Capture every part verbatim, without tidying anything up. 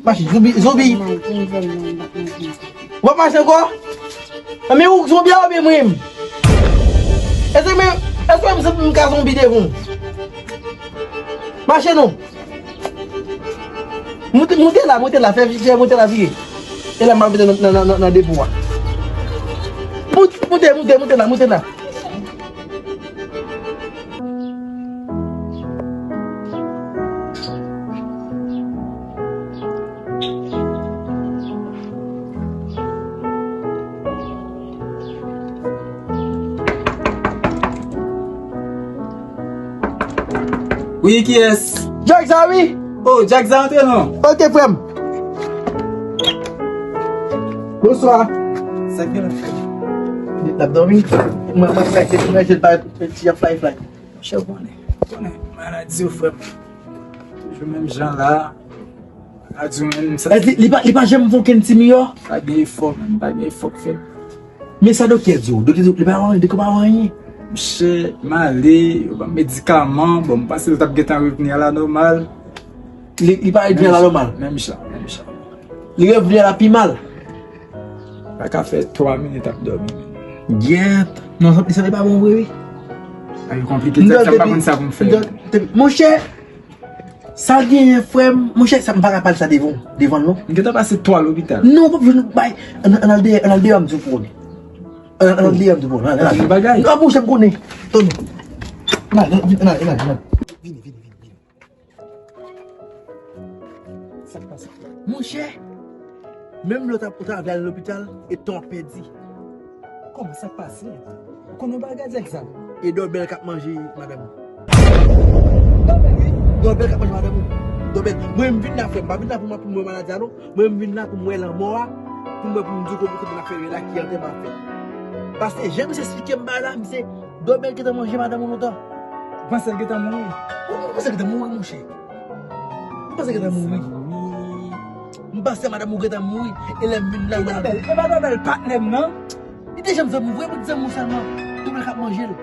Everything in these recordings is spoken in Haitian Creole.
Mache, zonbi, zonbi. W ap mache ankò? Anben ou zonbi a oubyen mwen menm? Èske mwen, èske mwen m ka zonbi devan w? Mache non. Moute, moute la, moute la, fè, fè moute la vire. E la m ap mete nan, nan, nan, nan, nan depo a. Moute, moute, moute, moute la, moute la. Wi, kiyès? Jack sa wi. Oh, Jack sa antre non. Ok, frè m. Bonswa. Sa k gen la? L ap dòmi. Mwen, mwen, fè, fè, fè, fè, fè, fè, fè, fè, fè. Monchè, ou konnen, ou konnen, maladi yo, frè m. Toujou menm jan la. Maladi yo, menm sa. Li, li pa, li pa janm fè okenn ti miyò? Pa gen efò, menm, pa gen efò k fèt. Men sa doktè di w, doktè di w, li pa wè anyen, doktè pa wè anyen. Monchè, m ale, yo ban m medikaman, bon, m panse l t ap gentan revni a la nòmal. Li, li pa revni a la nòmal? Menm jan, menm jan. Li revni a la pi mal? Pa ka fè twa minit ap dòmi, menm. Gyèt. Non, sa, sa pa bon vre, wi. Bagay konplike, sa m pa konn sa pou m fè. Monchè, sa genyen, frè m, monchè, sa m pa ka pale sa devan, devan l, non. M gentan pase twa lopital. Non, w p ap jwenn bay. Ann, ann al dèyè, ann al dèyè, m di w pou w. Ann, ann al dèyè, m di w pou w. Ann, ann al. Bagay. Non, monchè, m konnen. Tande. Ann al, ann al, ann al, ann al. Vini, vini, vini, vini. Sa k pase? Monchè, menm lè w t ap, ou t ap vle al lopital, e tan w ap pèdi. Kòman sa k pase? Ou konn yon bagay, Jack sa? E dòbèl k ap manje madanm ou. Dòbèl, wi. Dòbèl k ap manje madanm ou. Dòbèl. Mwen, m vin la, frè m. M pa vin la pou mwen, pou mwen maladi a, non. Mwen, m vin la pou m wè lanmò a, pou m wè, pou m di w kote, kote n ap fè yo la, ki antèman ap fèt. Paske jan misye esplike m bagay la, misye, dòbèl gentan manje madanm ou lontan. Ou panse l gentan mouri? Ou, ou panse l gentan mouri, monchè? Ou panse l gentan mouri? Mezanmi. M panse madanm ou gentan mouri. E lè m vin la, madanm. Dòbèl, e pa dòbèl patnè m nan. Li te janm zanmi w vre, pou di zanmi w sèlman. Dòbèl k ap manje l.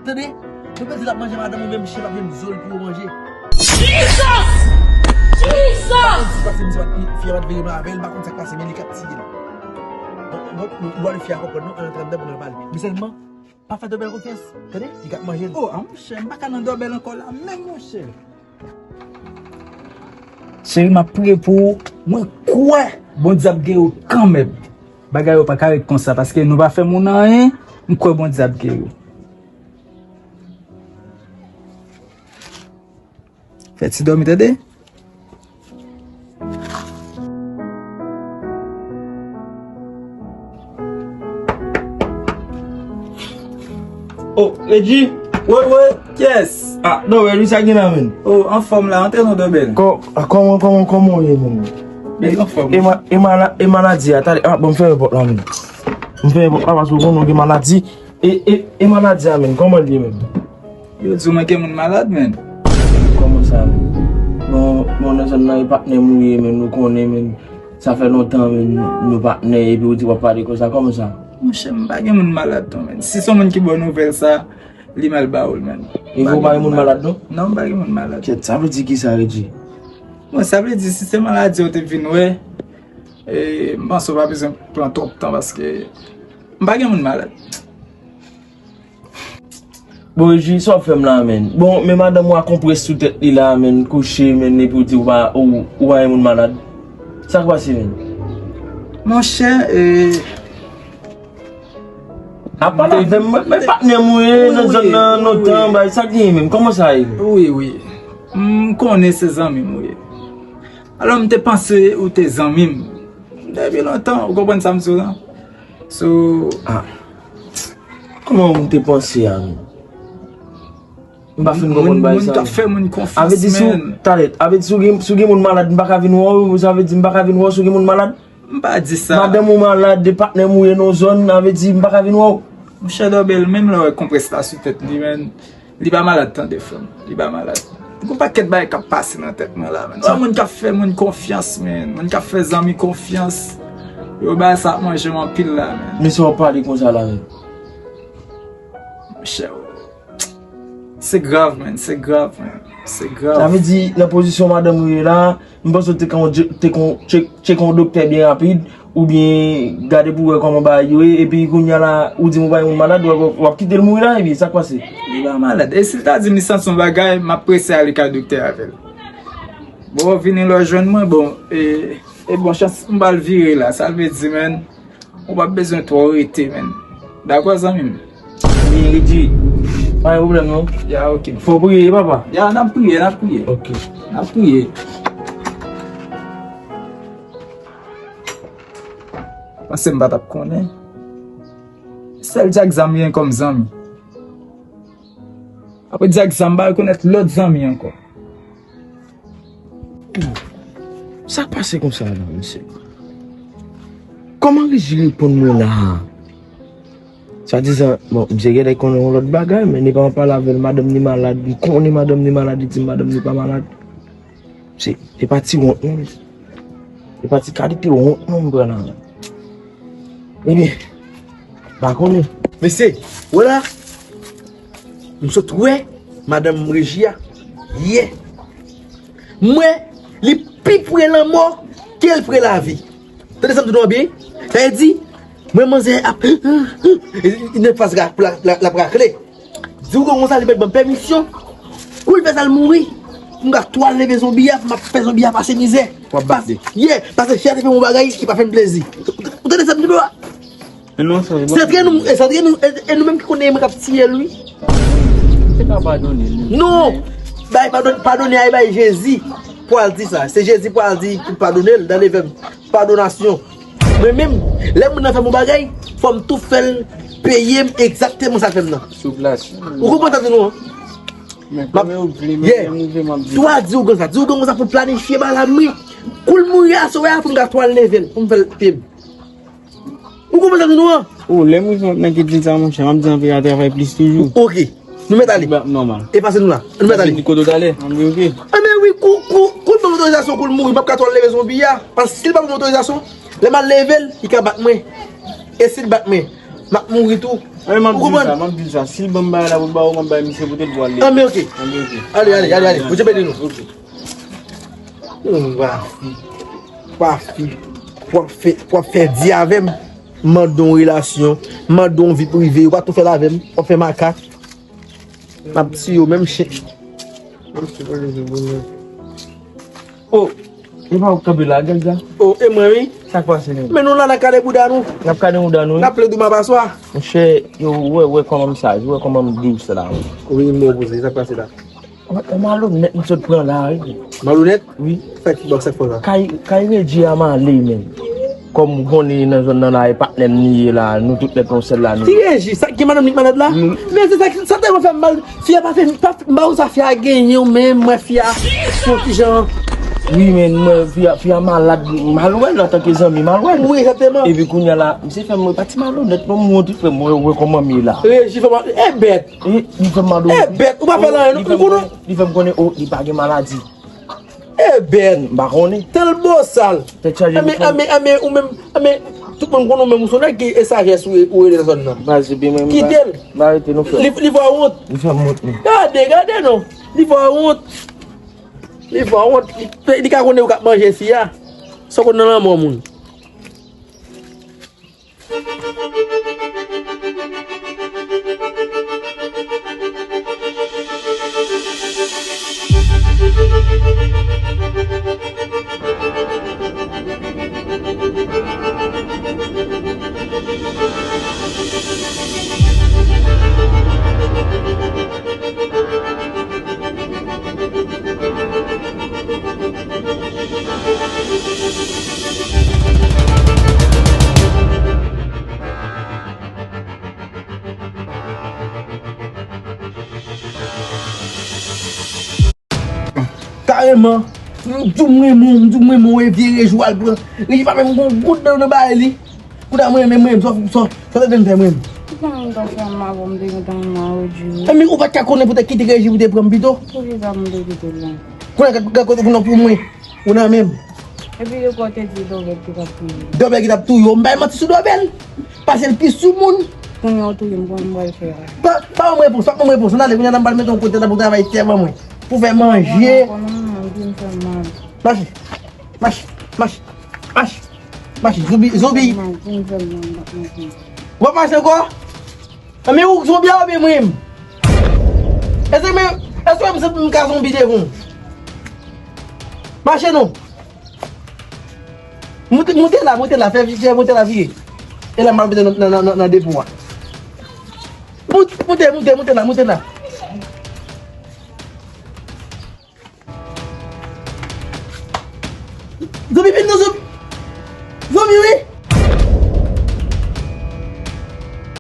Tande? Dòbèl di l ap manje madanm ou, menm chen p ap jwenn zo l pou yo manje. Jesus! Jesus! Paske misye pa t, fi a pa t vle renmen avè l, m pa konn sa k pase, men li k ap tiye l. Bon, bon, lwa de fi a konprann, non, ann antre anndan pou n al pale. Men sèlman, pa fè dòbèl konfyans. Tande? Li k ap manje l. Oh, a monchè, m pa ka nan dòbèl ankò la, menm monchè. Cheri, m ap priye pou ou. Mwen kwè Bondye ap geri w kanmenm. Bagay yo pa ka ret konsa, paske nou pa fè moun anyen. M kwè Bondye ap geri w. Fè ti dòmi, tande? Oh, Reggie! Woy, woy, kiyès? Ah, non, Reggie, sa gen la, menm. Oh, anfòm la, antre non, dòbèl. Kò-, ah, kòman, kòman, kòman w ye, menm? Bèl anfòm. E ma-, e mala-, e maladi a, talè, ah, bon, m fèmen pòt la, menm. M fèmen pòt la, paske w konnen w gen maladi. E, e, e maladi a, menm, kòman l ye, menm? Yo di w manke moun malad, menm. Kòman sa, menm? Bon, bon, nan zòn nan, e patnè m ou ye, menm, nou konnen, menm. Sa fè lontan, menm, nou, nou patnè, epi ou di w ap pale konsa, kòman sa? Monchè, m pa gen moun malad, non, menm. Si se yon moun ki ba w nouvèl sa, li mal ba w l, menm. E vre w pa gen moun malad, non? Non, m pa gen moun malad. Kèt, sa vle di kisa, Reggie? Bon, sa vle di, si se maladi w te vin wè, e, m panse w pa bezwen pran twòp tan, paske m pa gen moun malad. Bon, Reggie, sa w ap fè m la, menm? Bon, men madanm ou a konprès sou tèt li la, menm, kouche, menm, epi w di w pa, ou, ou pa gen moun malad. Sa k pase, menm? Monchè, e, ap pale avè m, men patnè m ou ye, nan zòn nan, lontan, bay, sa k genyen menm? Kòman sa ye? Wi, wi. M konnen se zanmi m ou ye. Alò, m te panse ou te zanmi m. Depi lontan, ou konprann sa m di w lan? So, ah. Kòman ou te panse a, menm? M pa fin konprann bay sa. Moun k ap fè moun konfyans, menm. Avè di si w, talè, avè di si w gen, si w gen moun malad, m pa ka vin wè w, sa vle di m pa ka vin wè w si w gen moun malad? M pa di sa. Madanm ou malad, de patnè m ou ye nan zòn, avè di m pa ka vin wè w. Monchè Dòbèl, menm lè w wè konprès la sou tèt li, menm, li pa malad tande, frè m. Li pa malad. Gon pakèt bagay k ap pase nan tèt mwen la, menm. Se moun k ap fè moun konfyans, menm. Moun k ap fè zanmi konfyans. Yo, bagay sa ap manje m anpil la, menm. Men sa w ap pale konsa la, menm? Monchè, se grav, menm. Se grav, menm. Se grav. Sa vle di, nan pozisyon madanm ou ye la, m panse w te kon, te kon tcheke yon doktè byen rapid, oubyen gade pou wè kòman bagay yo ye, epi kounye a la, ou di m ou pa yon moun malad, w ap, w ap kite l mouri la, epi sa k pase? Li pa malad. E si l ta di m li santi yon bagay, m ap prese ale kay doktè avè l. Bon, w vini lè w jwenn mwen, bon, e, e bon chans m pral vire la, sa vle di, menn, ou p ap bezwen twò rete, menn. Dakò, zanmi m? Byen, Reggie. Pa gen pwoblèm, non. Ya, ok. Fò w priye, papa. Ya, n ap priye, n ap priye. Ok. N ap priye. Panse m pa t ap konnen. Sèl Dyak Zam gen kòm zanmi. Apre Dyak Zam, m pa rekonèt lòt zanmi ankò. Sa k pase konsa la, mesye? Kòman Regi reponn mwen la a? Swadizan, bon, misye genlè konnen yon lòt bagay, men li pa pale avè l, madanm ni malad, li konnen madanm ni malad, li di madanm ni pa malad. Se, se pa ti wont non, mesye. Se pa ti kalite wont non m pran la. Ebyen, pa konnen. Mesye, wè la, m sot wè madanm Regi a yè. M wè li pi pre lanmò ke l pre lavi. Tande sa m di nou an byen? Sa vle di, mwen manzè ap nan faz la, la, la, l ap rakle. Di w konsa li mèt ban m pèmisyon. Kou l fè sa l mouri, pou m ka twal leve zonbi a, pou m ap fè zonbi a pase mizè. W ap bat li. Yeah, paske fyète fè m yon bagay ki pa fè m plezi. Ou tande sa m di nou a? Men non, sa, se antre nou, e se antre nou, e, e nou menm ki konnen mwen k ap tiye l, wi. Se pa padone l. Non! Bay padone, padone a, e bay Jezi pou al di sa. Se Jezi pou al di, pou padone l, dan leve m. Padonasyon. Mwen menm, lè moun nan fè m yon bagay, fò m tou fè l peye m egzakteman sa l fè m nan. Sou plas. Ou konprann sa m di nou an? Men kòman ou vle, men lè m rive m ap di. Twa di ougan sa, di ougan sa pou l planifye bagay la, mwen. Kou l mouri aswè a, pou m ka twal leve l, pou m fè l peye m. Ou konprann sa m di nou an? O, lè m rive m ap nan kidney sa, monchè, m ap di anpil a travay plis toujou. Ok. Nou mèt ale. Ba, nòmal. E pase nou la. Nou mèt ale. Kote w t ale? Anben, ok. Anben wi, kou, kou, kou l ban m otorizasyon kou l mouri, m ap ka twal leve zonbi a. Paske si l pa ban m otorizasyon, lè m al leve l, li ka bat mwen. E si l bat mwen, m ap mouri tou. Anben, m ap di l sa, m ap di l sa. Si l ban m bagay la pou l ba ou, m ap bay misye poutèt pou al leve. Anben, ok. Anben, ok. Ale, ale, ale, ale. Bondye beni nou. Ok. Ou pa fi, pa fi, w ap fè, w ap fè di avè m, mande yon relasyon, mande yon vi prive, ou pa tou fè l avè m, w ap fè makak. M ap tiye w menm chen. O, e pa ou k kanpe la, gad sa. O, e mwen wi. Sa k pase menm? Men nou la n ap kale bouda nou. N ap kale bouda nou, wi. N ap plede ou mapaswa. Monchè, yo, wè, wè kòman m saj, wè kòman m dous la. Wi, m opoze, sa k pase la? Yon malonèt m sot pran la, wi. Malonèt? Wi. Sa ki ba w sa k fè w la? Kay, kay Regi a m ale, menm. Kòm ou konnen nan zòn nan la, e patnè m li ye la, nou tout nèt yon sèl la, nou. Ti Regi, sa ki madanm li k malad la? Men se sa ki, sa tèlman fè m mal. Fi a pa fè, pa, m pa wè sa fi a genyen, menm, mwen, fi a, se yon ti jan. Wi, men, mwen, fi a, fi a malad, m al wè l antanke zanmi, m al wè l. Wi, egzakteman. Epi kounye a la, misye fè m, mwen pa ti malonèt, non, m wont, frè m, mwen wè kòman m ye la. Regi fè m, e bèt. E, li fè m mande. E bèt, ou pa fè l anyen, non, ou konnen. Li fè m konnen, o, li pa gen maladi. E bèt. M pa konnen. Tèl bosal. Tèt chaje. Anben, anben, anben, ou menm, anben, tout moun konnen ou menm, ou se yon nèg ki e sajès ou, ou rele nan zòn nan. Baz, epi mwen, m pa, kite l. M pa rete non, frè. Li, li fè w wont. Li fè m wont, wi. Gade, gade non. Li fè w wont. Li fè w wont. Li, li ka konnen ou k ap manje fi a. Sa w konn nan lanmò moun. Kareman, m di w m renmen w, m di w m renmen w, e vye Regi w al pran. Regi pa menm gon goud nan, nan bagay li. Kounye a mwen menm, mwen menm, sa, sa, sa w te vin fè mwen menm? Ki sa m ta fè m avè w, m te gentan renmen Regi wi. Enben, ou pa t ka konnen pou te kite Regi pou te pran m pito? Poukisa m te kite l la? Kounye a, gad, gad kote kounye a pou mwen. Ou nan men m. Epi de kwa w te di Dòbèl ki t ap touye w? Dòbèl ki t ap touye w? M bay manti sou Dòbèl. Paske l pi sou moun. Kounye a w touye m, kòman m pral fè a? Pa, pa ban m repons, pa ban m repons. Ann ale, kounye a la m pral mete w kote la pou travay tè ban mwen. pou fè manje. Mache, mache, mache, mache, mache. Zonbi, zonbi. W ap mache ankò? Anben ou zonbi a oubyen mwen menm? Èske mwen, èske mwen se m ka zonbi devan w? Mache non. Moute, moute la, moute la, fè, fè moute la vire. E la m ap mete nan, nan, nan, nan depo a. Moute, moute, moute, moute la, moute la. Zonbi vin non, zonbi. Zonbi wi.